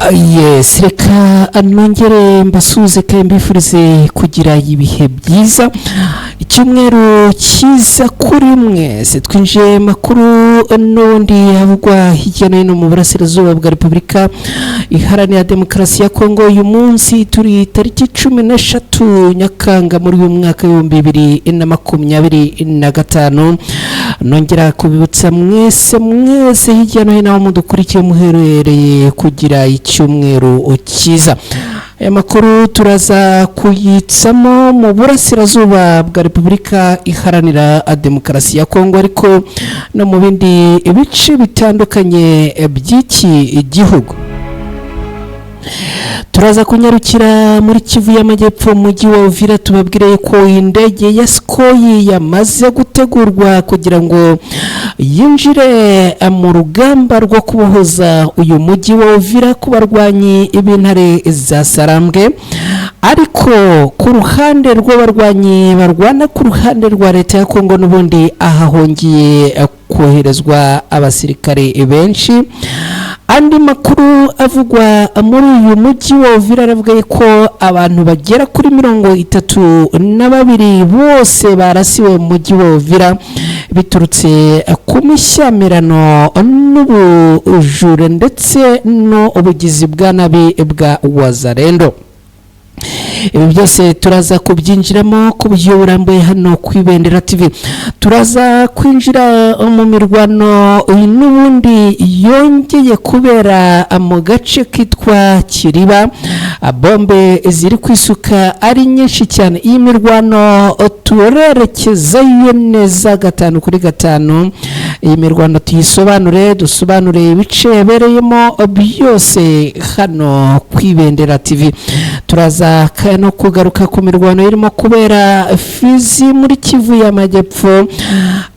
Yes, reka nongere mbasuhuze kandi mbifurize kugira ibihe byiza, icyumweru cyiza kuri mwese. Twinjiye makuru n'ubundi havugwa hirya no hino mu burasirazuba bwa Repubulika Iharanira Demokarasi ya Kongo. Uyu munsi turi tariki 13 Nyakanga muri uyu mwaka w'2025. Nongera kubibutsa mwese mwese hirya no hino aho mudukurikiye muherereye kugira icyumweru cyiza. Aya makuru turaza kuyitsamo mu burasirazuba bwa Repubulika Iharanira Demokarasi ya Kongo, ariko no mu bindi bice bitandukanye by'iki gihugu. Turaza kunyarukira muri Kivu y'Amajyepfo, mu mujyi wa Uvira, tubabwire ko indege ya Sukhoi yamaze gutegurwa kugira ngo yinjire mu rugamba rwo kubohoza uyu mujyi wa Uvira ku barwanyi b'intare za Sarambwe. Ariko ku ruhande rw'abarwanyi barwana ku ruhande rwa leta ya Kongo, n'ubundi aha hongeye koherezwa abasirikare benshi. Andi makuru avugwa muri uyu mujyi wa Uvira aravuga ko abantu bagera kuri 32 bose barasiwe mu mujyi wa Uvira biturutse ku mishyamirano n'ubujura ndetse n'ubugizi bwa nabi bwa Wazalendo. Ibi byose turaza kubyinjiramo ku buryo burambuye hano ku Ibendera TV. Turaza kwinjira mu mirwano n'ubundi yongeye kubera mu gace kitwa Kiriba, bombe ziri kwisuka ari nyinshi cyane. Iyi mirwano turerekezayo neza gatanu kuri gatanu. Iyi mirwano tuyisobanure, dusobanure ibice yabereyemo byose hano ku Ibendera TV. Turaza no kugaruka ku mirwano irimo kubera Fizi muri Kivu y'Amajyepfo.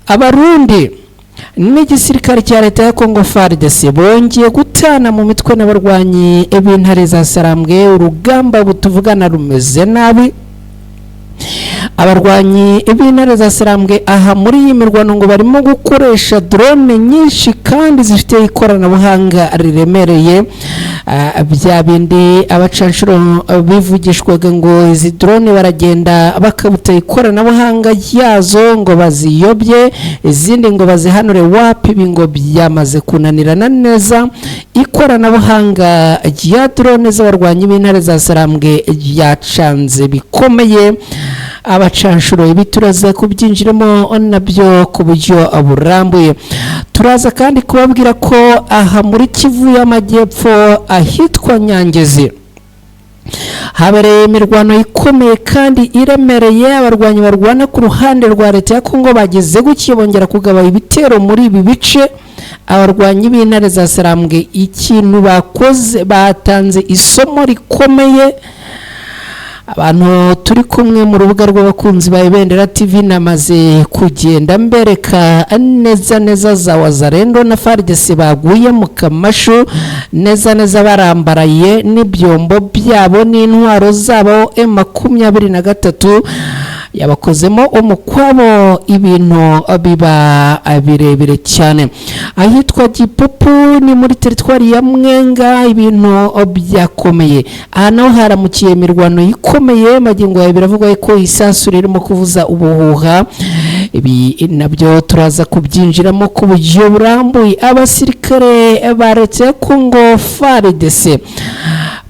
Abarundi n'igisirikare cya leta ya Kongo FARDC bongeye gutana mu mitwe n'abarwanyi b'intare za Sarambwe. Urugamba butuvugana rumeze nabi. Abarwanyi b'intare za Sarambwe aha muri iyi mirwano ngo barimo gukoresha drone nyinshi kandi zifite ikoranabuhanga riremereye. Bya bindi abacanshuro bivugishwaga ngo izi drone baragenda bakabuta ikoranabuhanga ryazo ngo baziyobye, izindi ngo bazihanure, wapi, ibi ngo byamaze kunanirana neza. Ikoranabuhanga rya drone z'abarwanyi b'intare za Sarambwe ryacanze bikomeye abacanshuro. Ibi turaza kubyinjiramo nabyo ku buryo burambuye. Turaza kandi kubabwira ko aha muri Kivu y'Amajyepfo ahitwa Nyangezi habereye imirwano ikomeye kandi iremereye. Abarwanyi barwana ku ruhande rwa leta ya Kongo bageze gutyo bongera kugaba ibitero muri ibi bice. Abarwanyi b'intare za Sarambwe ikintu bakoze, batanze isomo rikomeye. Abantu turi kumwe mu rubuga rw'abakunzi ba Ibendera TV, namaze kugenda mbereka neza neza za Wazalendo na FARDC baguye mu kamashu neza neza, barambaraye n'ibyombo byabo n'intwaro zabo. M23 yabakozemo umukwabo, ibintu biba birebire cyane. Ahitwa Gipupu ni muri teritwari ya Mwenga, ibintu byakomeye. Aha naho haramukiye imirwano ikomeye. Magingo yawe biravugwa ko isasu ririmo kuvuza ubuhuha. Ibi nabyo turaza kubyinjiramo ku buryo burambuye. Abasirikare ba leta ya Kongo FARDC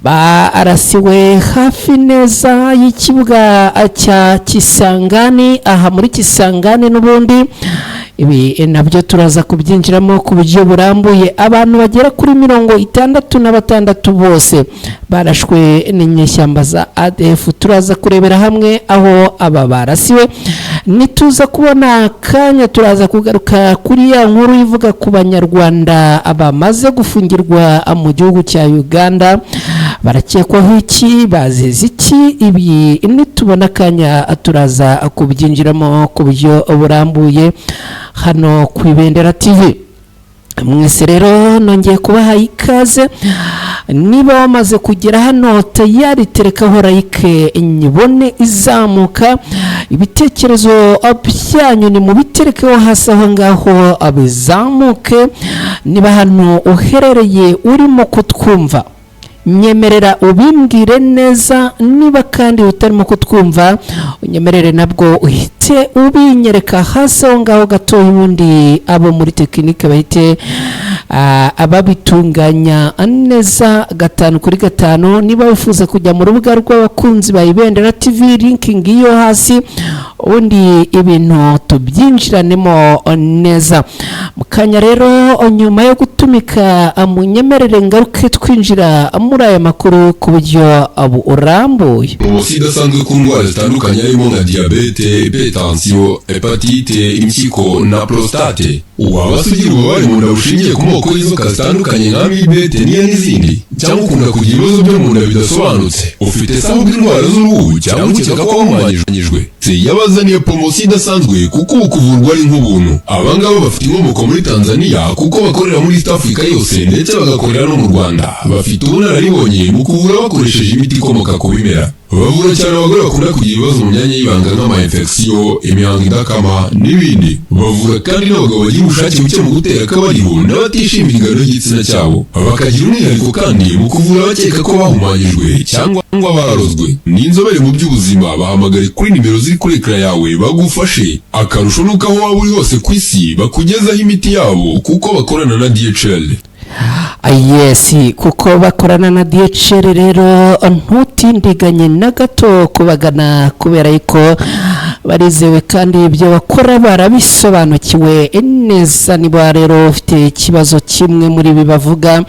barasiwe hafi neza y'ikibuga cya Kisangani, aha muri Kisangani n'ubundi. Ibi nabyo turaza kubyinjiramo ku buryo burambuye. Abantu bagera kuri 66 bose barashwe n'inyeshyamba za ADF. Turaza kurebera hamwe aho aba barasiwe. Nituza kubona akanya turaza kugaruka kuri ya nkuru ivuga ku banyarwanda bamaze gufungirwa mu gihugu cya Uganda. Barakekwaho iki? Bazize iki? Ibi nitubona akanya turaza kubyinjiramo ku buryo burambuye hano ku Ibendera TV. Mwese rero nongeye kubaha ikaze. Niba wamaze kugera hano tayari, terekaho like nyibone izamuka. Ibitekerezo byanyu ni mubiterekeho hasi aho ngaho bizamuke. Niba hano uherereye urimo kutwumva Nyemerera ubimbwire neza. Niba kandi utarimo kutwumva, unyemerere nabwo uhite ubinyereka hasi aho ngaho gatoya, ubundi abo muri tekinike bahite ababitunganya neza gatanu kuri gatanu. Niba wifuza kujya mu rubuga rw'abakunzi ba Ibendera TV, link ngiyo hasi, ubundi ibintu tubyinjiranemo neza. Mu kanya rero, nyuma yo gutumika, munyemerere ngaruke twinjira muri aya makuru ku buryo burambuye. Poromosiyo idasanzwe ku ndwara zitandukanye, harimo nka diyabete, hypertension, hépatite, impyiko na prostate. Waba se ugira ububabare mu nda bushingiye ku moko y'inzoka zitandukanye nka amibe, teniya n'izindi, cyangwa ukunda kugira ibibazo byo mu nda bidasobanutse? Ufite se ahubwo indwara z'uruhu, cyangwa ukeka ko wahumanyijwe? Yabazaniye poromosiyo idasanzwe, kuko ubu kuvurwa ari nk'ubuntu. Abangaba bafite inkomoko muri Tanzania, kuko bakorera muri East Africa yose, ndetse bagakorera no mu Rwanda. Bafite ubunararibonye mu kuvura bakoresheje imiti ikomoka ku bimera. Bavura cyane abagore bakunda kugira ibibazo mu myanya y'ibanga nk'ama infection, imihango idakama n'ibindi. Bavura kandi n'abagabo bagira ubushake buke mu gutera akabariro n'abatishimira ingano y'igitsina cyabo. Bakagira umwihariko kandi mu kuvura abakeka ko bahumanyijwe cyangwa bararozwe. Ni inzobere mu by'ubuzima. Bahamagare kuri nimero ziri kuri écran yawe bagufashe. Akarusho nuko aho waba uri hose ku isi bakugezaho imiti yabo, kuko bakorana na DHL. Yes, kuko bakorana na DHL rero, ntutindiganye na gato kubagana, kubera yuko barizewe kandi ibyo bakora barabisobanukiwe neza. Niba rero ufite ikibazo kimwe muri ibi bavuga,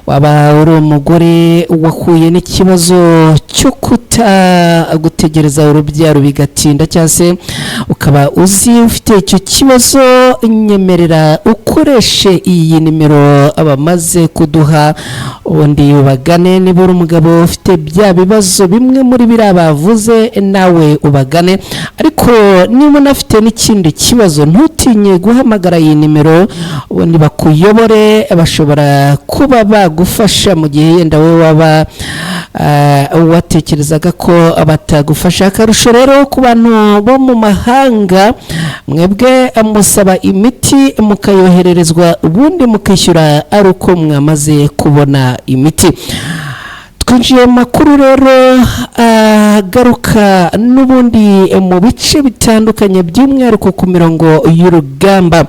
waba uri umugore wahuye n'ikibazo cyo kuta gutegereza urubyaro bigatinda, cyangwa se ukaba uzi ufite icyo kibazo, nyemerera ukoreshe iyi nimero abamaze kuduha, ubundi ubagane. Niba uri umugabo ufite bya bibazo bimwe muri biriya bavuze, nawe ubagane. Ariko niba unafite n'ikindi kibazo, ntutinye guhamagara iyi nimero, ubundi bakuyobore. Bashobora kuba bagufasha mu gihe yenda wowe waba watekerezaga ko batagufasha. Akarusho rero, ku bantu bo mu mahanga, mwebwe musaba imiti mukayohererezwa, ubundi mukishyura ari uko mwamaze kubona imiti. Twinjiye mu makuru rero agaruka n'ubundi mu bice bitandukanye, by'umwihariko ku mirongo y'urugamba.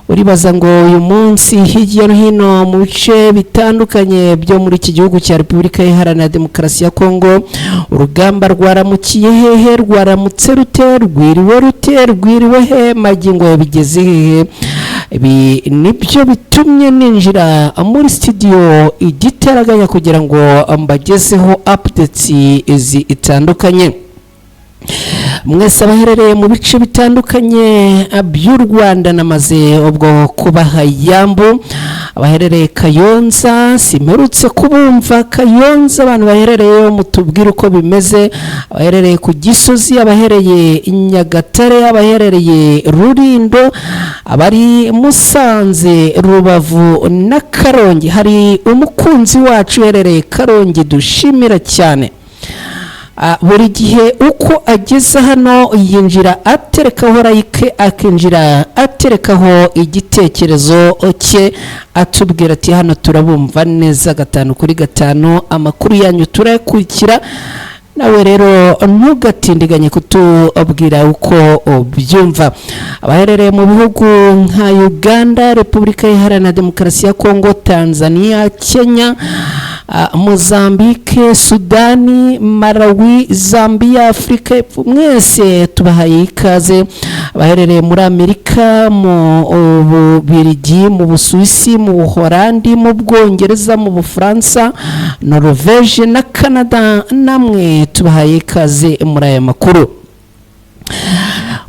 Uribaza ngo uyu munsi hirya no hino mu bice bitandukanye byo muri iki gihugu cya Repubulika Iharanira Demokarasi ya Kongo, urugamba rwaramukiye hehe? Rwaramutse rute? Rwiriwe rute? Rwiriwe he? Magingo bigeze hehe? Ibi nibyo bitumye ninjira muri studio igitaraganya kugira ngo mbagezeho updates zitandukanye. Mwese abaherereye mu bice bitandukanye by'u Rwanda, namaze ubwo kubaha yambu. Abaherereye Kayonza, simperutse kubumva Kayonza. Abantu baherereye, mutubwire uko bimeze. Abaherereye ku Gisozi, abaherereye Nyagatare, abaherereye Rurindo, abari Musanze, Rubavu na Karongi. Hari umukunzi wacu uherereye Karongi dushimira cyane. Buri gihe uko ageze hano yinjira aterekaho like, akinjira aterekaho igitekerezo cye, atubwira ati: "Hano turabumva neza gatanu kuri gatanu, amakuru yanyu turayakurikira." Nawe rero ntugatindiganye kutubwira uko ubyumva. Abaherereye mu bihugu nka Uganda, Repubulika Iharanira Demokarasi ya Kongo, Tanzania, Kenya, Mozambique, Sudani, Malawi, Zambia, Afurika y'Epfo, mwese tubahaye ikaze. Abaherereye muri Amerika, mu Bubirigi, mu Busuwisi, mu Buholandi, mu Bwongereza, mu Bufaransa, Norvege na Canada, namwe tubahaye ikaze muri aya makuru.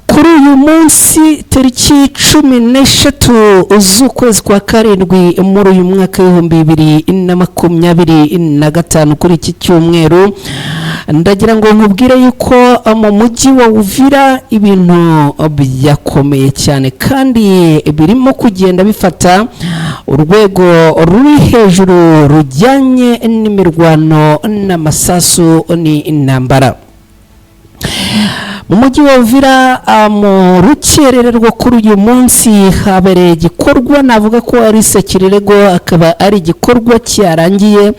Kuri uyu munsi, tariki 13 z'ukwezi kwa karindwi muri uyu mwaka w'2025, kuri iki cyumweru, ndagira ngo nkubwire yuko mu mujyi wa Uvira ibintu byakomeye cyane kandi birimo kugenda bifata urwego ruri hejuru rujyanye n'imirwano n'amasasu n'intambara. Mu mujyi wa Uvira mu rukerera rwo kuri uyu munsi habereye igikorwa navuga ko ari sekirirego, akaba ari igikorwa cyarangiye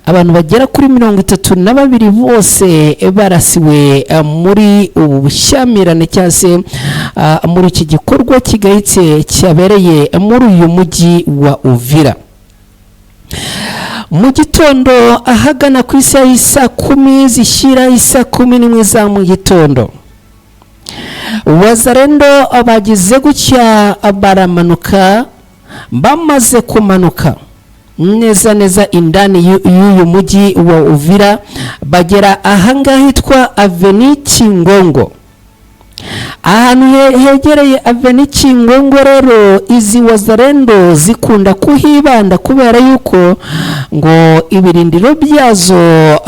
abantu bagera kuri 32 bose barasiwe muri ubu bushyamirane cyangwa se muri iki gikorwa kigayitse cyabereye muri uyu mujyi wa Uvira. Mu gitondo ahagana ku isaha y'isa 10 zishyira isa 11 za mu gitondo, Wazalendo bagize gutya baramanuka. Bamaze kumanuka neza neza indani y'uyu mujyi wa Uvira, bagera ahangaha hitwa Avenue Kingongo. Ahantu hegereye Avenue Kingongo rero, izi Wazalendo zikunda kuhibanda kubera yuko ngo ibirindiro byazo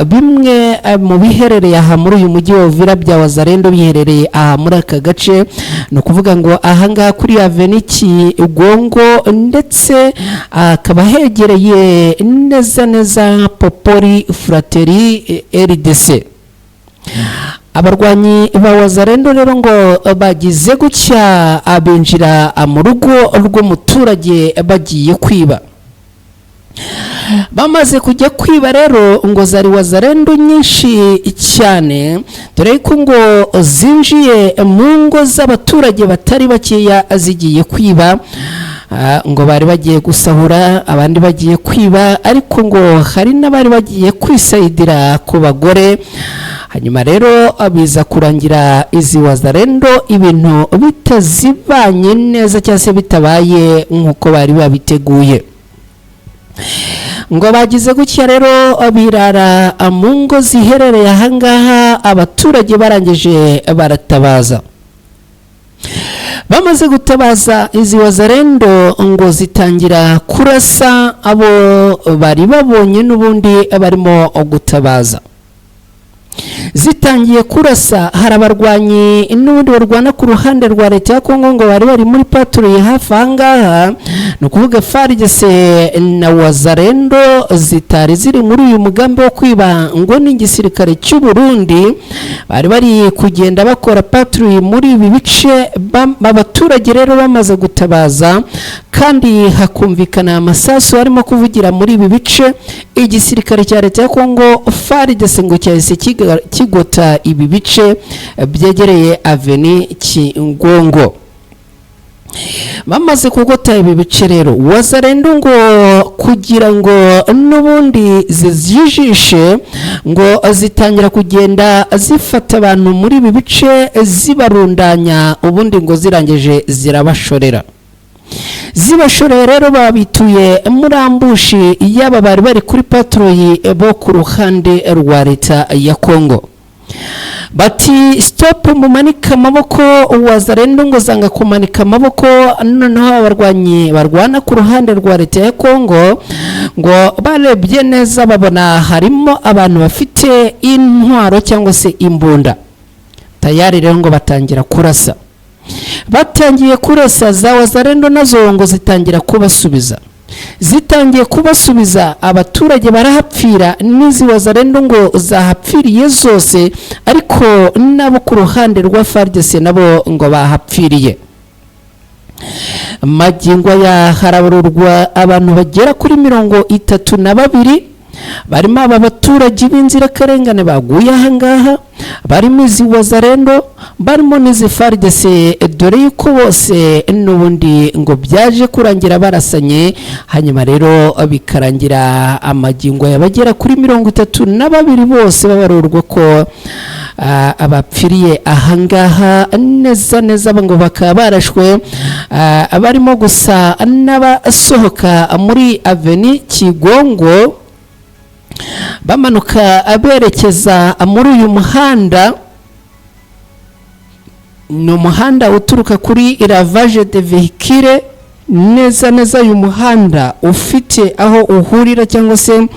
bimwe mu biherereye aha muri uyu mujyi wa Uvira bya Wazalendo biherereye aha muri aka gace. Ni ukuvuga ngo ahangaha kuri Avenue Kigongo, ndetse akaba hegereye neza neza Popori Frateri RDC. Abarwanyi ba Wazalendo rero ngo bagize gutya abinjira mu rugo rw'umuturage bagiye kwiba. Bamaze kujya kwiba rero, ngo zari Wazalendo nyinshi cyane, dore ko ngo zinjiye mu ngo z'abaturage batari bakeya zigiye kwiba. Ngo bari bagiye gusahura, abandi bagiye kwiba, ariko ngo hari n'abari bagiye kwisayidira ku bagore. Hanyuma rero biza kurangira izi Wazalendo ibintu bitazibanye neza cyangwa se bitabaye nk'uko bari babiteguye. Ngo bagize gutya rero birara mu ngo ziherereye ahangaha, abaturage barangije baratabaza. Bamaze gutabaza, izi Wazalendo ngo zitangira kurasa abo bari babonye n'ubundi barimo gutabaza. Zitangiye kurasa, hari abarwanyi n'ubundi barwana ku ruhande rwa leta ya Kongo ngo bari bari muri patrouille hafi ahangaha. Ni ukuvuga FARDC na Wazalendo zitari ziri muri uyu mugambi wo kwiba, ngo n'igisirikare cy'u Burundi bari bari kugenda bakora patrouille muri ibi bice. Abaturage rero bamaze gutabaza kandi hakumvikana amasasu arimo kuvugira muri ibi bice, igisirikare cya leta ya Kongo FARDC ngo cyahise kigota ibi bice byegereye Avenue Kingongo. Bamaze kugota ibi bice rero, Wazalendo ngo kugira ngo n'ubundi zizijishe, ngo zitangira kugenda zifata abantu muri ibi bice zibarundanya, ubundi ngo zirangije zirabashorera. Zibashoreye rero babituye muri ambush y'aba bari bari kuri patrouille bo ku ruhande rwa leta ya Kongo, bati: "Stop, mumanike amaboko." Wazalendo ngo zanga kumanika amaboko. Noneho abarwanyi barwana ku ruhande rwa leta ya Kongo ngo barebye neza babona harimo abantu bafite intwaro cyangwa se imbunda tayari. Rero ngo batangira kurasa. Batangiye kurasa, za Wazalendo nazo ngo zitangira kubasubiza. Zitangiye kubasubiza, abaturage barahapfira, n'izi Wazalendo ngo zahapfiriye zose, ariko nabo ku ruhande rwa FARDC nabo ngo bahapfiriye. Magingo aya harabarurwa abantu bagera kuri 32, barimo aba baturage b'inzirakarengane baguye ahangaha, barimo izi Wazalendo, barimo n'izi FARDC, dore yuko bose n'ubundi ngo byaje kurangira barasanye. Hanyuma rero bikarangira amagingo yabagera kuri 32 bose babarurwa ko abapfiriye ahangaha neza neza, ngo bakaba barashwe barimo gusa n'abasohoka muri Avenue Kigongo bamanuka berekeza muri uyu muhanda. Ni umuhanda uturuka kuri lavage de véhicule neza neza. Uyu muhanda ufite aho uhurira cyangwa se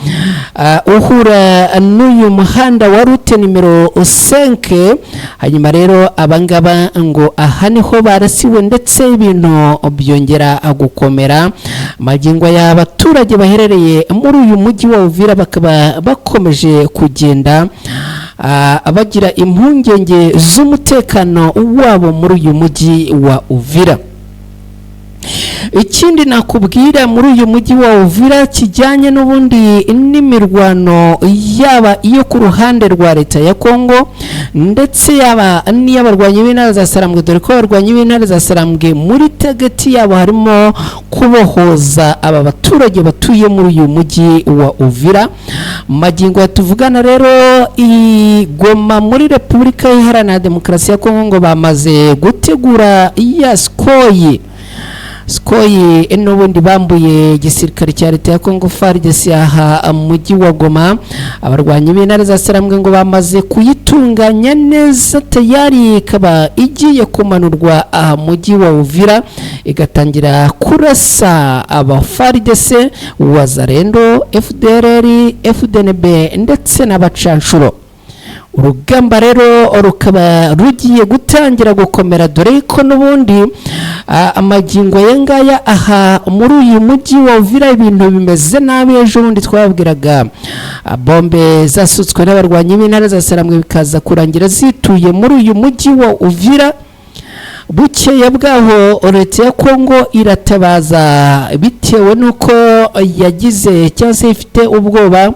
uhura n'uyu muhanda wa route nimero 5. Hanyuma rero abangaba ngo aha niho barasiwe, ndetse ibintu byongera gukomera. Magingo y'abaturage baherereye muri uyu mujyi wa Uvira bakaba bakomeje kugenda bagira impungenge z'umutekano wabo muri uyu mujyi wa Uvira. Ikindi nakubwira muri uyu mujyi wa Uvira kijyanye n'ubundi n'imirwano, yaba iyo ku ruhande rwa leta ya Kongo ndetse yaba n'iy'abarwanyi b'intare za Sarambwe, dore ko abarwanyi b'intare za Sarambwe muri target yabo harimo kubohoza aba baturage batuye muri uyu mujyi wa Uvira. Magingo tuvugana rero, i Goma muri Repubulika Iharanira Demokarasi ya Kongo ngo bamaze gutegura ya Sukhoi. Sukhoi n'ubundi bambuye igisirikare cya leta ya Kongo FARDC aha mu mujyi wa Goma. Abarwanyi b'intare za Sarambwe ngo bamaze kuyitunganya neza, tayari ikaba igiye kumanurwa aha mu mujyi wa Uvira, igatangira kurasa aba FARDC, Wazalendo, FDLR, FDNB ndetse n'abacanshuro. Urugamba rero rukaba rugiye gutangira gukomera, dore ko n'ubundi amagingo aya ngaya aha muri uyu mujyi wa Uvira ibintu bimeze nabi. Ejo bundi twababwiraga bombe zasutswe n'abarwanyi b'intare za Sarambwe, bikaza kurangira zituye muri uyu mujyi wa Uvira. Bukeye bwaho leta ya Kongo iratabaza bitewe n'uko yagize cyangwa se ifite ubwoba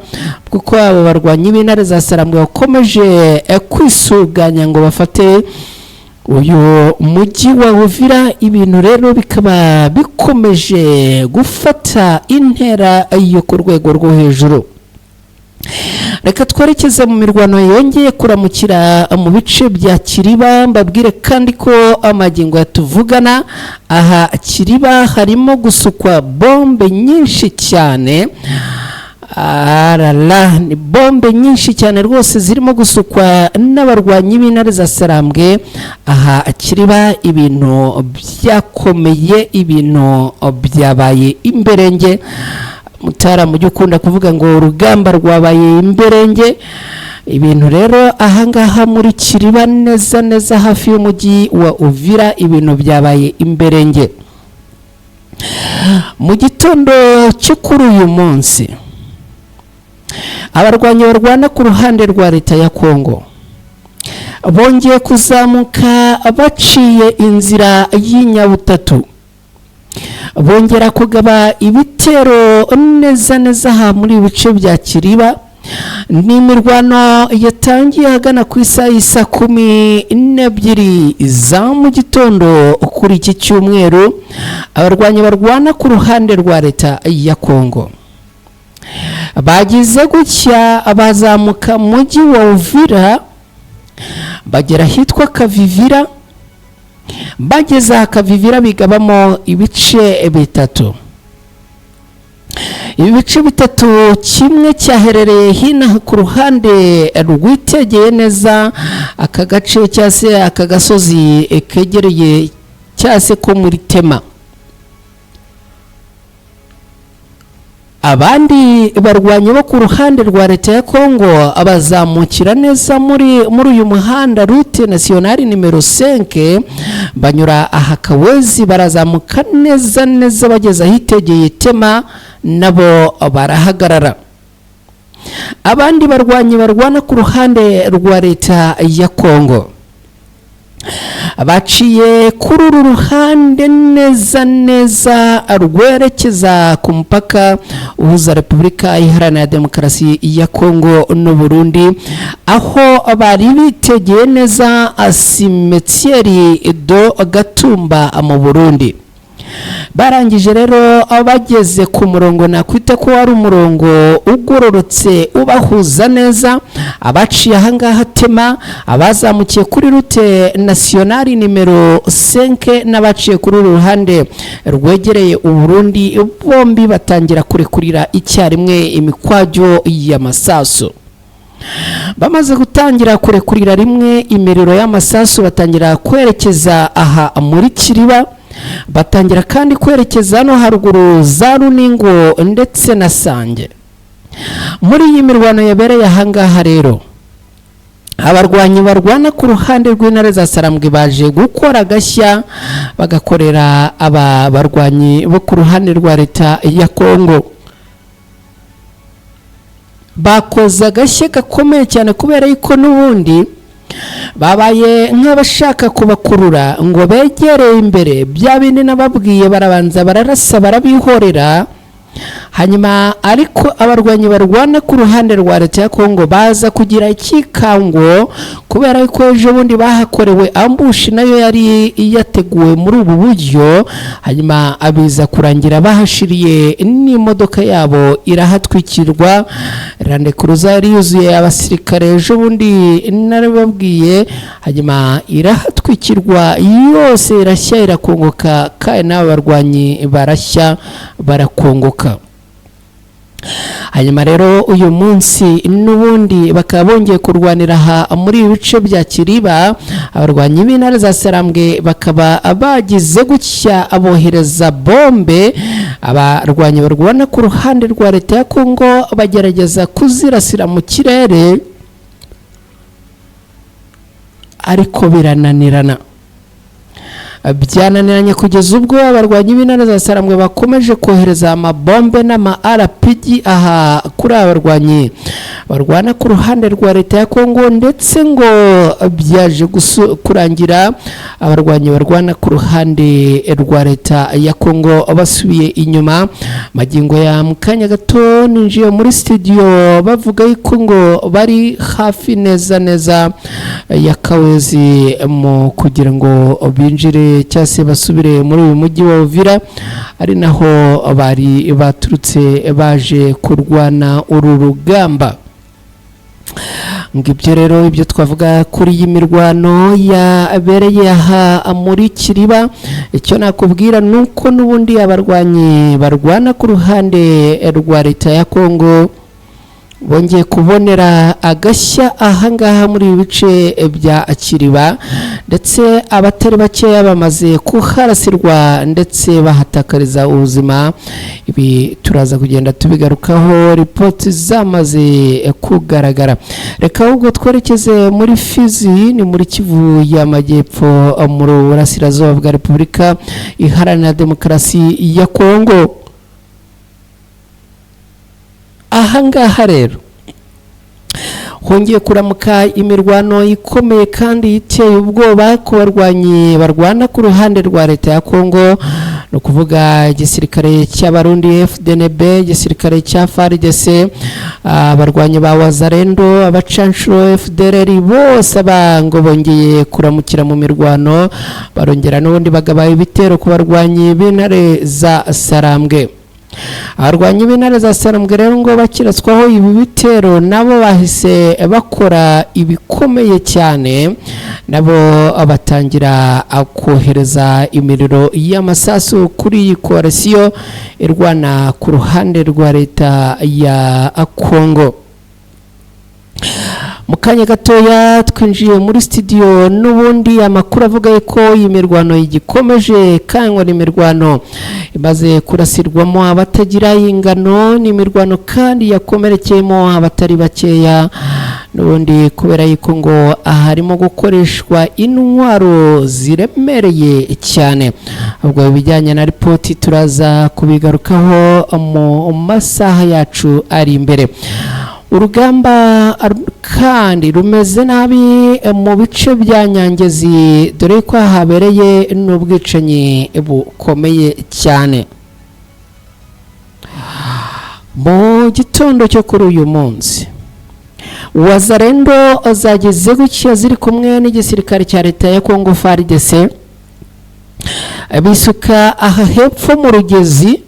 bw'uko aba barwanyi b'intare za Sarambwe bakomeje kwisuganya ngo bafate uyu mujyi wa Uvira. Ibintu rero bikaba bikomeje gufata intera yo ku rwego rwo hejuru. Reka twerekeze mu mirwano yongeye kuramukira mu bice bya Kiriba. Mbabwire kandi ko amagingo yatuvugana aha Kiriba harimo gusukwa bombe nyinshi cyane. Arala, ni bombe nyinshi cyane rwose zirimo gusukwa n'abarwanyi b'intare za Sarambwe aha Kiriba. Ibintu byakomeye, ibintu byabaye imberenge. Mutara mujye ukunda kuvuga ngo urugamba rwabaye imberenge. Ibintu rero ahangaha muri Kiriba neza neza hafi y'umujyi wa Uvira, ibintu byabaye imberenge. Mu gitondo cyo kuri uyu munsi, abarwanyi barwana ku ruhande rwa leta ya Kongo bongeye kuzamuka baciye inzira y'inyabutatu, bongera kugaba ibitero neza neza aha muri ibice bya Kiriba. Ni imirwano yatangiye ahagana ku isaha y'isa 12 za mu gitondo kuri iki cyumweru. Abarwanyi barwana ku ruhande rwa leta ya Kongo bagize gutya bazamuka mujyi wa Uvira, bagera ahitwa Kavivira. Bageze aha Kavivira bigabamo ibice bitatu. Ibi bice bitatu, kimwe cyaherereye hino ku ruhande rwitegeye neza aka gace cyangwa se aka gasozi kegereye cyangwa se ko muri Tema. Abandi barwanyi bo ku ruhande rwa leta ya Kongo abazamukira neza muri uyu muhanda route nationale nimero 5, banyura aha Kawezi, barazamuka neza neza bageze ahitegeye Tema, nabo barahagarara. Abandi barwanyi barwana ku ruhande rwa leta ya Kongo baciye kuri uru ruhande neza neza rwerekeza ku mupaka uhuza Repubulika Iharanira Demokarasi ya Kongo n'u Burundi, aho bari bitegeye neza cimetière do Gatumba mu Burundi. Barangije rero bageze ku murongo nakwita ko wari umurongo ugororotse ubahuza neza, abaciye ahangaha Tema, abazamukiye kuri route nationale nimero 5 n'abaciye kuri uru ruhande rwegereye Uburundi, bombi batangira kurekurira icyarimwe imikwajyo y'amasasu. Bamaze gutangira kurekurira rimwe imiriro y'amasasu, batangira kwerekeza aha muri Kiriba, batangira kandi kwerekeza no haruguru za Runingo ndetse na Sange. Muri iyi mirwano yabereye ahangaha rero, abarwanyi barwana ku ruhande rw'intare za Sarambwe baje gukora agashya, bagakorera aba barwanyi bo ku ruhande rwa leta ya Kongo. Bakoze agashya gakomeye cyane kubera yuko n'ubundi babaye nk'abashaka kubakurura ngo begereye imbere. Bya bindi nababwiye, barabanza bararasa, barabihorera. Hanyuma ariko abarwanyi barwana ku ruhande rwa leta ya Kongo baza kugira ikikango kubera ko ejo bundi bahakorewe ambush, nayo yari yateguwe muri ubu buryo. Hanyuma abiza kurangira bahashiriye n'imodoka yabo irahatwikirwa. Land Cruiser yari yuzuye abasirikare, ejo bundi narababwiye. Hanyuma irahatwikirwa yose, irashya, irakongoka, kandi n'aba barwanyi barashya, barakongoka. Hanyuma rero uyu munsi n'ubundi bakaba bongeye kurwanira aha muri ibi bice bya Kiriba. Abarwanyi b'intare za Sarambwe bakaba bagize gutya abohereza bombe. Abarwanyi barwana ku ruhande rwa leta ya Kongo bagerageza kuzirasira mu kirere, ariko birananirana. Byananiranye kugeza ubwo abarwanyi b'intare za Sarambwe bakomeje kohereza amabombe n'ama RPG aha kuri aba barwanyi barwana ku ruhande rwa leta ya Kongo, ndetse ngo byaje kurangira abarwanyi barwana ku ruhande rwa leta ya Kongo basubiye inyuma. Magingo ya mu kanya gato ninjiye muri studio bavuga yuko ngo bari hafi neza neza ya Kawezi mu kugira ngo binjire cyangwa se basubire muri uyu mujyi wa Uvira, ari naho bari baturutse baje kurwana uru rugamba. Ngo ibyo rero, ibyo twavuga kuri iyi mirwano yabereye aha muri Kiriba. Icyo nakubwira ni uko n'ubundi abarwanyi barwana ku ruhande rwa leta ya Kongo bongeye kubonera agashya ahangaha muri ibi bice bya Kiriba, ndetse abatari bakeya bamaze kuharasirwa ndetse bahatakariza ubuzima. Ibi turaza kugenda tubigarukaho ripoti zamaze kugaragara. Reka ahubwo twerekeze muri Fizi, ni muri Kivu y'Amajyepfo, mu burasirazuba bwa Repubulika Iharanira Demokarasi ya Kongo. Ahangaha rero hongeye kuramuka imirwano ikomeye kandi iteye ubwoba ku barwanyi barwana ku ruhande rwa leta ya Kongo, ni ukuvuga igisirikare cy'Abarundi FDNB, igisirikare cya FARDC, abarwanyi ba Wazalendo, abacanshuro FDLR, bose ngo bongeye kuramukira mu mirwano, barongera n'ubundi bagaba ibitero ku barwanyi b'intare za Sarambwe. Abarwanyi b'intare za Sarambwe rero ngo bakiraswaho ibi bitero, nabo bahise bakora ibikomeye cyane, nabo batangira kohereza imiriro y'amasasu kuri iyi koalisiyo irwana ku ruhande rwa leta ya Kongo. Mu kanya gatoya twinjiye muri studio, n'ubundi amakuru avuga ko iyi mirwano igikomeje, kandi ngo ni imirwano imaze kurasirwamo abatagira ingano, ni imirwano kandi yakomerekeyemo abatari bakeya n'ubundi, kubera yuko ngo harimo gukoreshwa intwaro ziremereye cyane. Ubwo ibijyanye na ripoti turaza kubigarukaho mu masaha yacu ari imbere. Urugamba kandi rumeze nabi mu bice bya Nyangezi, dore ko habereye n'ubwicanyi bukomeye cyane mu gitondo cyo kuri uyu munsi. Wazalendo zageze gutya ziri kumwe n'igisirikare cya leta ya Kongo FARDC, bisuka aha hepfo mu rugezi.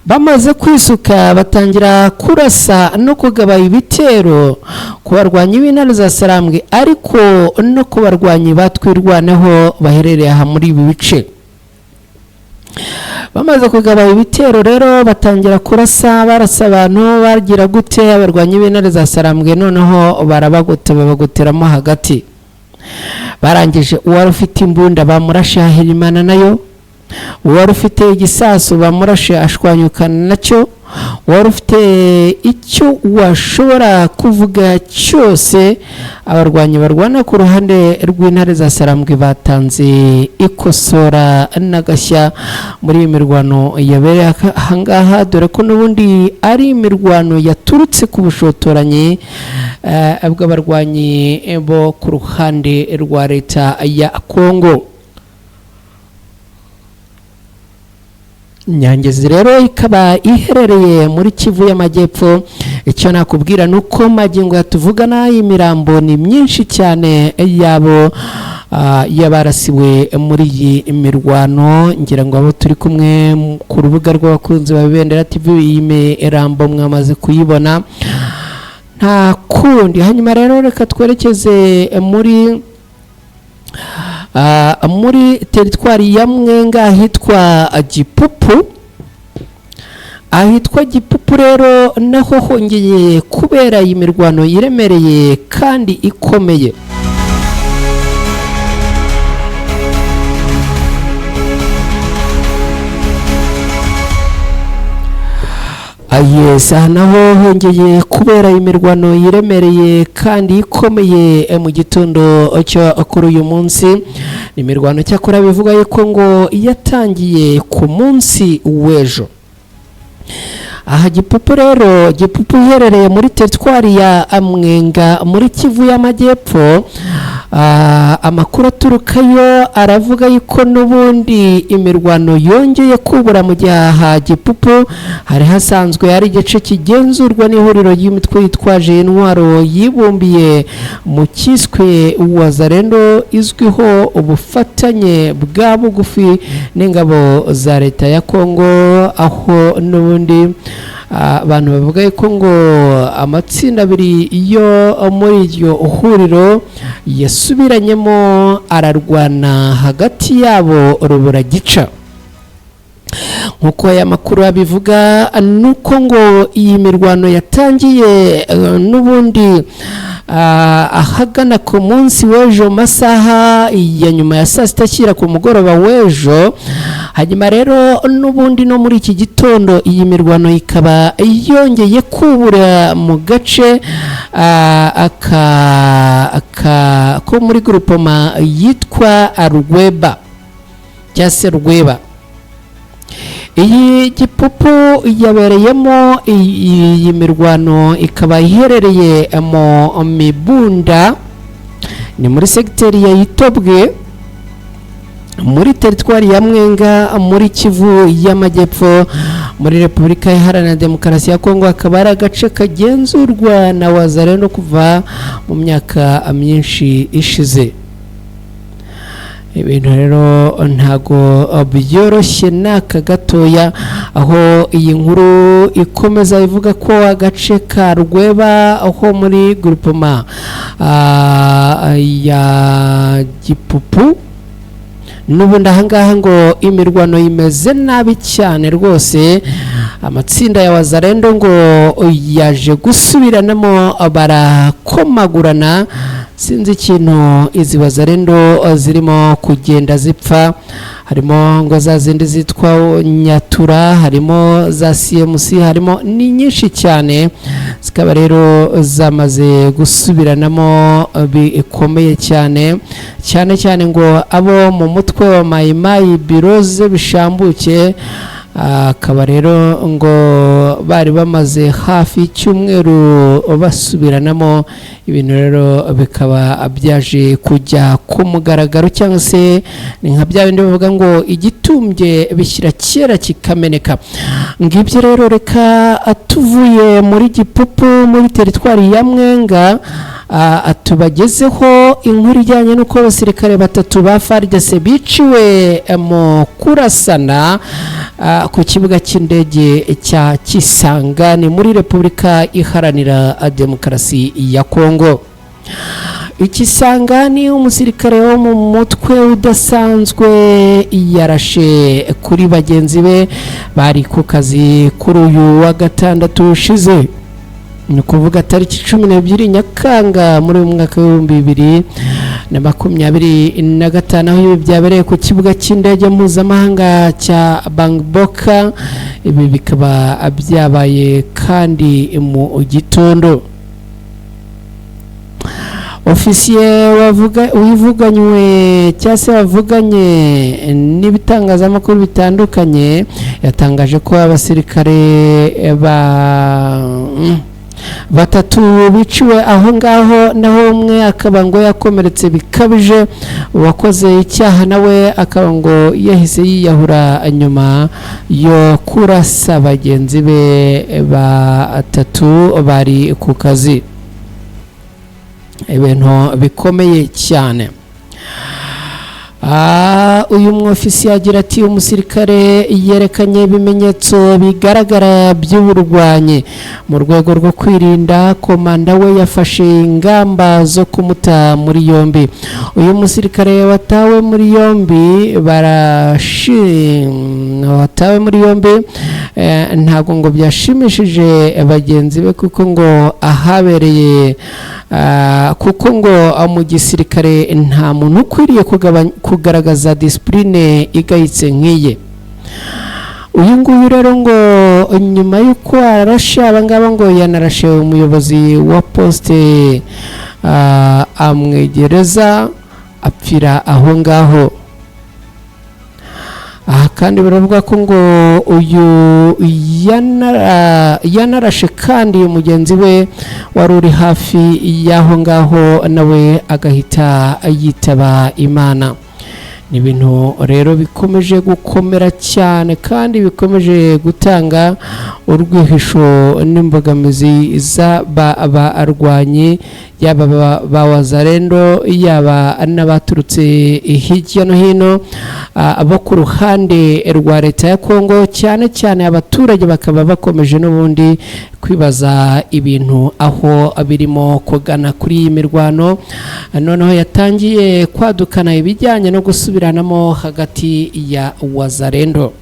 Bamaze kwisuka batangira kurasa no kugaba ibitero ku barwanyi b'intare za Sarambwe, ariko no ku barwanyi batwirwaneho baherereye aha muri ibi bice. Bamaze kugaba ibitero rero batangira kurasa, barasa abantu, bagira gute, abarwanyi b'intare za Sarambwe noneho barabagota, babagoteramo hagati. Barangije, uwari ufite imbunda bamurashe ahirimana nayo, uwari ufite igisasu bamurashe ashwanyukana nacyo. wari ufite icyo washobora kuvuga cyose. Abarwanyi barwana ku ruhande rw'intare za Sarambwe batanze ikosora n'agashya muri iyi mirwano yabereye ahangaha, dore ko n'ubundi ari imirwano yaturutse ku bushotoranyi bw'abarwanyi bo ku ruhande rwa leta ya Kongo. Nyangezi rero ikaba iherereye muri Kivu y'Amajyepfo. Icyo nakubwira ni uko magingo yatuvugana imirambo ni myinshi cyane yabo y'abarasiwe muri iyi mirwano. Ngira ngo abo turi kumwe ku rubuga rw'abakunzi ba Ibendera TV, iyi mirambo mwamaze kuyibona, nta kundi. Hanyuma rero reka twerekeze muri teritwari ya Mwenga ahitwa Gipupu. Ahitwa Gipupu rero naho hongeye kubera iyi mirwano iremereye kandi ikomeye. Yes, aha naho hongeye kubera imirwano iremereye kandi ikomeye mu gitondo cyo kuri uyu munsi. Ni imirwano cyakora bivuga yuko ngo yatangiye ku munsi w'ejo. Aha Gipupu rero, Gipupu iherereye muri teritwari ya Mwenga muri Kivu y'Amajyepfo. Amakuru aturukayo aravuga yuko n'ubundi imirwano yongeye kubura, mu gihe aha Gipupu hari hasanzwe ari igice kigenzurwa n'ihuriro ry'imitwe yitwaje intwaro yibumbiye mu kiswe Wazalendo, izwiho ubufatanye bwa bugufi n'ingabo za leta ya Kongo, aho n'ubundi abantu bavuga yuko ngo amatsinda abiri yo muri iryo huriro yasubiranyemo ararwana hagati yabo rubura gica. Nk'uko aya makuru abivuga, nuko ngo iyi mirwano yatangiye n'ubundi ahagana ku munsi w'ejo, masaha ya nyuma ya saa sita ashyira ku mugoroba w'ejo. Hanyuma rero n'ubundi no muri iki gitondo iyi mirwano ikaba yongeye kubura mu gace ko muri grupoma yitwa Rweba cyangwa se Rweba. Iyi Gipupu yabereyemo iyi mirwano ikaba iherereye mu Mibunda, ni muri segiteri ya Itobwe muri teritwari ya Mwenga muri Kivu y'Amajyepfo muri Repubulika Iharanira Demokarasi ya Kongo. Akaba ari agace kagenzurwa na Wazalendo kuva mu myaka myinshi ishize. Ibintu rero ntago byoroshye n'aka gatoya, aho iyi nkuru ikomeza ivuga ko agace ka Rweba aho muri grupoma ya Gipupu n'ubundi ahangaha ngo imirwano imeze nabi cyane rwose. Amatsinda ya Wazalendo ngo yaje gusubiranamo barakomagurana, sinzi ikintu izi Wazalendo zirimo kugenda zipfa. Harimo ngo za zindi zitwa Nyatura, harimo za CMC, harimo ni nyinshi cyane, zikaba rero zamaze gusubiranamo bikomeye cyane cyane cyane ngo abo mu mutwe wa Mayimayi Biroze bishambuke, akaba rero ngo bari bamaze hafi icyumweru basubiranamo. Ibintu rero bikaba byaje kujya ku mugaragaro, cyangwa se ni nka bya bindi bavuga ngo igitumbye bishyira kera kikameneka. Ngibyo rero, reka tuvuye muri Gipupu muri teritwari ya Mwenga tubagezeho inkuru ijyanye n'uko abasirikare batatu ba FARDC biciwe mu kurasana ku kibuga cy'indege cya Kisangani muri Repubulika Iharanira Demokarasi ya Kongo. Ikisangani, umusirikare wo mu mutwe udasanzwe yarashe kuri bagenzi be bari ku kazi kuri uyu wa gatandatu ushize, ni ukuvuga tariki 12 Nyakanga muri uyu mwaka w'ibihumbi bibiri 2025, aho ibi byabereye ku kibuga cy'indege mpuzamahanga cya Bangkok. Ibi bikaba byabaye kandi mu gitondo. Ofisiye wivuganywe cyangwa se wavuganye n'ibitangazamakuru bitandukanye yatangaje ko abasirikare ba batatu biciwe aho ngaho, naho umwe akaba ngo yakomeretse bikabije. Uwakoze icyaha nawe akaba ngo yahise yiyahura nyuma yo kurasa bagenzi be batatu bari ku kazi. Ibintu bikomeye cyane. Uyu mwofisiye agira ati: "Umusirikare yerekanye ibimenyetso bigaragara by'uburwanyi. Mu rwego rwo kwirinda, komanda we yafashe ingamba zo kumuta muri yombi." Uyu musirikare watawe muri yombi ntabwo ngo byashimishije bagenzi be, kuko ngo ahabereye kuko ngo mu gisirikare nta muntu ukwiriye kugaragaza disipurine igayitse nk'iye. Uyu nguyu rero ngo nyuma y'uko arashe abangaba, ngo yanarashe umuyobozi wa posite, amwegereza, apfira aho ngaho. Aha kandi baravuga ko ngo uyu yanarashe kandi mugenzi we wari uri hafi y'aho ngaho, nawe agahita yitaba Imana. Ni ibintu rero bikomeje gukomera cyane kandi bikomeje gutanga urwihisho n'imbogamizi z'abarwanyi, yaba ba Wazalendo, yaba n'abaturutse hirya no hino bo ku ruhande rwa leta ya Kongo. Cyane cyane abaturage bakaba bakomeje n'ubundi kwibaza ibintu aho birimo kugana kuri iyi mirwano noneho yatangiye kwadukana ibijyanye no gusubiranamo hagati ya Wazalendo.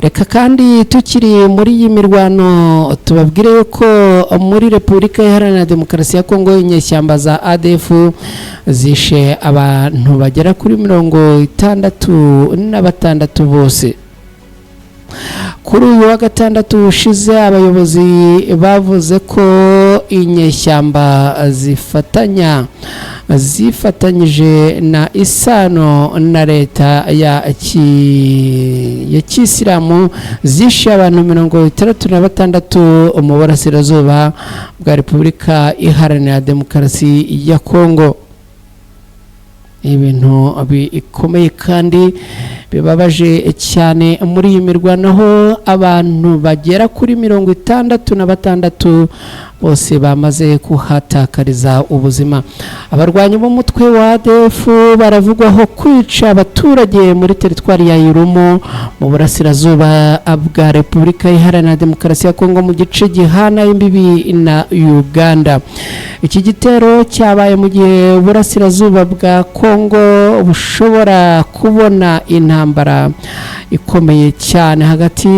Reka kandi tukiri muri iyi mirwano tubabwire yuko muri Repubulika Iharanira Demokarasi ya Kongo inyeshyamba za ADF zishe abantu bagera kuri 66 bose. Kuri uyu wa gatandatu ushize, abayobozi bavuze ko inyeshyamba zifatanyije na isano na leta ya kisilamu zishe abantu 66 mu burasirazuba bwa Repubulika Iharanira Demokarasi ya Kongo. Ibintu bikomeye kandi bibabaje cyane muri iyi mirwano, aho abantu bagera kuri 66 bose bamaze kuhatakariza ubuzima. Abarwanyi b'umutwe wa ADF baravugwaho kwica abaturage muri teritwari ya Irumu mu burasirazuba bwa Repubulika Iharanira Demokarasi ya Kongo, mu gice gihana imbibi na Uganda. Iki gitero cyabaye mu gihe uburasirazuba bwa Kongo bushobora kubona intambara ikomeye cyane hagati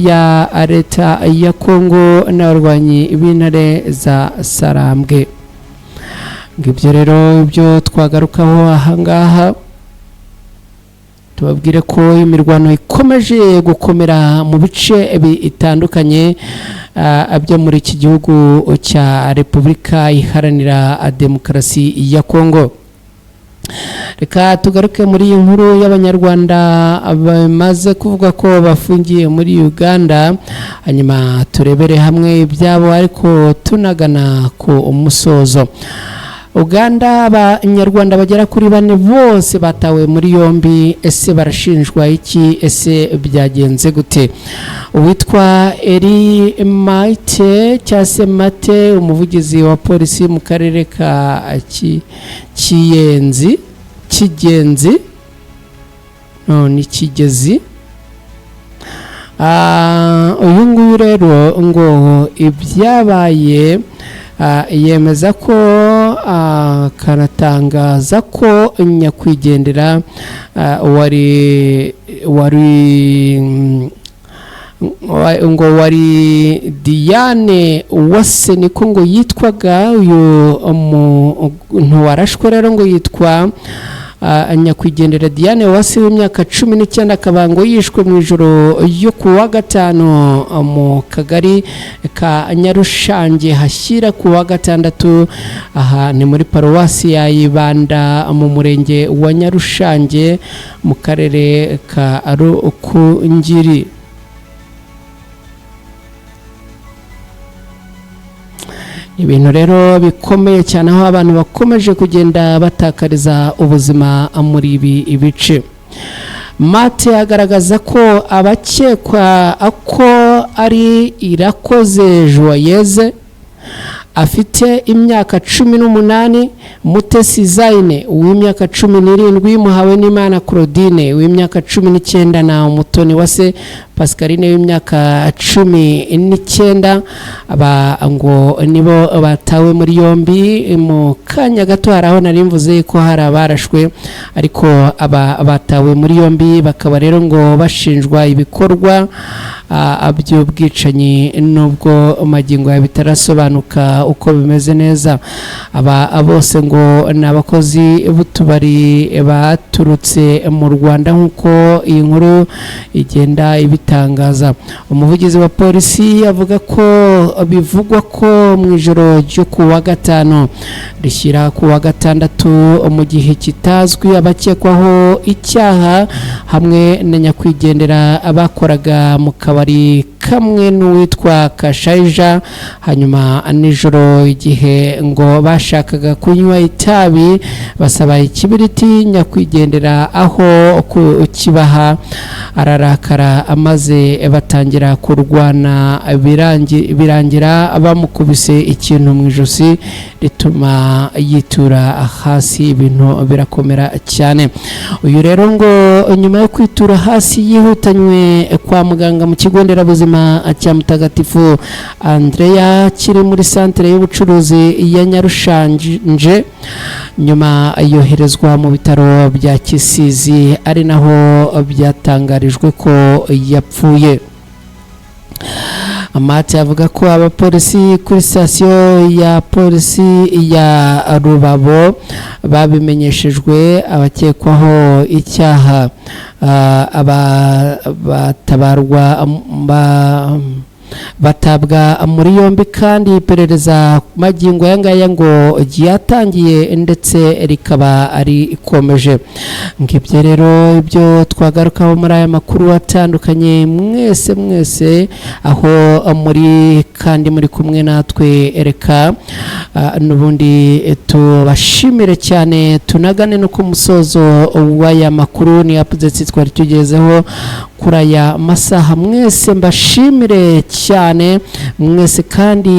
ya leta ya Kongo n'abarwanyi b'intare za Sarambwe. Ngibyo rero ibyo twagarukaho ahangaha. Tubabwire ko imirwano ikomeje gukomera mu bice bitandukanye byo muri iki gihugu cya Repubulika Iharanira Demokarasi ya Kongo. Reka tugaruke muri iyi nkuru y'Abanyarwanda bamaze kuvuga ko bafungiye muri Uganda, hanyuma turebere hamwe ibyabo, ariko tunagana ku musozo. Uganda, Abanyarwanda bagera kuri bane bose batawe muri yombi. Ese barashinjwa iki? Ese byagenze gute? Uwitwa Eri Maite cyangwa se Mate, umuvugizi wa polisi mu karere ka Kiyenzi, Kigenzi, no ni Kigezi. Uyu nguyu rero ngo ibyabaye yemeza ko, akanatangaza ko nyakwigendera wari Ngo wari Diane Uwase, niko ngo yitwaga. Uyu muntu warashwe rero ngo yitwa nyakwigendera Diane Uwase w'imyaka 19, akaba ngo yishwe mu ijoro yo ku wa gatanu mu kagari ka Nyarushange hashyira ku wa gatandatu. Aha ni muri paruwasi ya Ibanda mu murenge wa Nyarushange mu karere ka Rukungiri. Ibintu rero bikomeye cyane, aho abantu bakomeje kugenda batakariza ubuzima muri ibi bice. Mate agaragaza ko abakekwa ko ari Irakoze Joyeze afite imyaka 18, Mutesi Zaine w'imyaka 17, Muhawenimana Claudine w'imyaka 19 na Umutoni Wase Pascaline w'imyaka 19. Aba ngo nibo batawe muri yombi. Mu kanya gato hari aho nari mvuze ko hari abarashwe, ariko aba batawe muri yombi bakaba rero ngo bashinjwa ibikorwa by'ubwicanyi, nubwo magingo ya bitarasobanuka uko bimeze neza. Aba bose ngo ni abakozi b'utubari baturutse mu Rwanda, nk'uko iyi nkuru igenda ibitangaza. Umuvugizi wa polisi avuga ko bivugwa ko mu ijoro ryo ku wa gatanu rishyira ku wa gatandatu, mu gihe kitazwi, abakekwaho icyaha hamwe na nyakwigendera bakoraga mu kabari kamwe n'uwitwa Kashayija. Hanyuma nijoro igihe ngo bashakaga kunywa itabi, basaba ikibiriti nyakwigendera, aho kukibaha ararakara maze batangira kurwana, birangira bamukubise ikintu mu ijosi rituma yitura hasi, ibintu birakomera cyane. Uyu rero ngo nyuma yo kwitura hasi yihutanywe kwa muganga mu kigo nderabuzima cya Mutagatifu Andrea kiri muri santere y'ubucuruzi ya Nyarushanje, nyuma yoherezwa mu bitaro bya Kisizi, ari naho byatangarijwe ko yapfuye. Amate avuga ko abapolisi kuri sitasiyo ya polisi ya Rubabo babimenyeshejwe, abakekwaho icyaha batabarwa batabwa muri yombi, kandi iperereza magingo aya ngaya ngo ryatangiye ndetse rikaba rikomeje. Ngibyo rero ibyo twagarukaho muri aya makuru atandukanye. Mwese mwese aho muri kandi muri kumwe natwe, reka n'ubundi tubashimire cyane, tunagane no ku musozo w'aya makuru. Ni updates twari tugezeho kuri aya masaha. Mwese mbashimire cyane mwese, kandi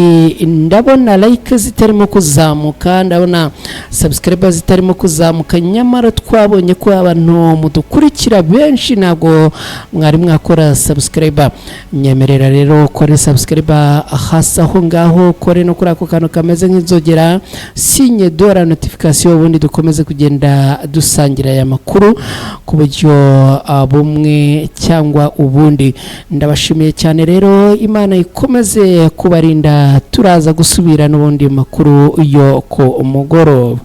ndabona like zitarimo kuzamuka, ndabona subscriber zitarimo kuzamuka, nyamara twabonye ko abantu mudukurikira benshi ntabwo mwari mwakora subscriber. Nyemerera rero kore subscriber hasi aho ngaho, kore no kuri ako kantu kameze nk'inzogera, sinye dora notification, ubundi dukomeze kugenda dusangira aya makuru ku buryo bumwe cyangwa ubundi. Ndabashimiye cyane rero, Imana ikomeze kubarinda. Turaza gusubira n'ubundi makuru yo ku mugoroba.